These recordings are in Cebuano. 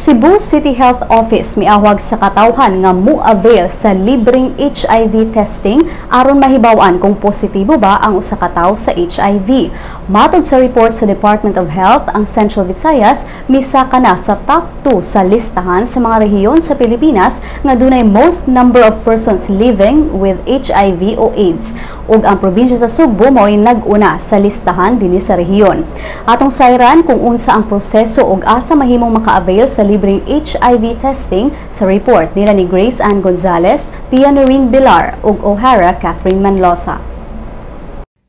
Cebu City Health Office miawhag sa katawhan nga mo-avail sa libreng HIV testing aron mahibaw-an kung positibo ba ang usa ka tawo sa HIV. Matod sa report sa Department of Health, ang Central Visayas misaka na sa top 2 sa listahan sa mga rehiyon sa Pilipinas nga dunay most number of persons living with HIV o AIDS. Ug ang probinsya sa Sugbo mao'y nag-una sa listahan dinhi sa rehiyon. Atong sayran kung unsa ang proseso ug asa mahimong maka-avail sa libreng HIV testing sa report nila ni Grace Ann Gonzalez, Pia Noreen Bilar ug O'Hara Catherine Manlosa.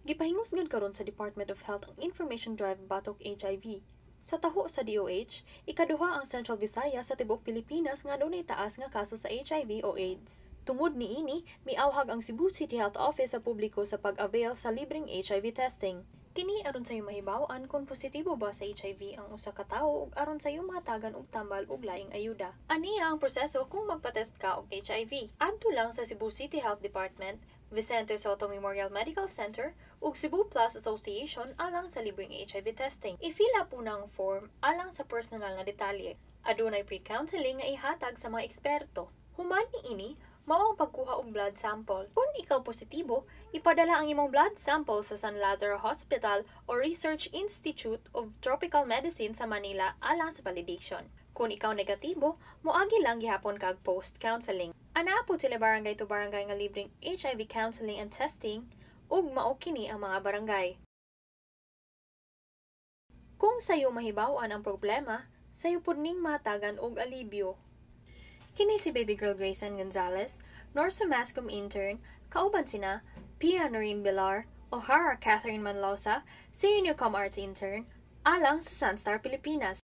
Gipahingusgan karon sa Department of Health ang Information Drive batok HIV. Sa taho sa DOH, ikaduha ang Central Visayas sa tibuok Pilipinas nga dunay taas nga kaso sa HIV o AIDS. Tungod niini, miawhag ang Cebu City Health Office sa publiko sa pag-avail sa libreng HIV testing. Kini aron sayo mahibaw-an kung positibo ba sa HIV ang usa ka tawo ug aron sayo mahatagan og tambal ug laing ayuda. Aniya ang proseso kung magpa-test ka og HIV. Adto lang sa Cebu City Health Department, Vicente Sotto Memorial Medical Center ug Cebu Plus Association alang sa libreng HIV testing. I-fill up una ang form alang sa personal nga detalye. Adunay pre-counseling nga ihatag sa mga eksperto. Human niini, mao ang pagkuha og blood sample. Kung ikaw positibo, ipadala ang imong blood sample sa San Lazaro Hospital o Research Institute of Tropical Medicine sa Manila alang sa validation. Kung ikaw negatibo, moagi lang gihapon kag post-counseling. Anaa pod sila barangay to barangay nga libreng HIV counseling and testing ug mao kini ang mga barangay. Kung sayo mahibaw-an ang problema, sayo pud ning mahatagan og alibyo. Kini si Baby Girl Grayson Gonzalez, NORSU Masscom intern, kauban sina Pia Noreen Villar, O'Hara Catherine Manlosa, si Unicom Arts intern, alang sa Sunstar Pilipinas.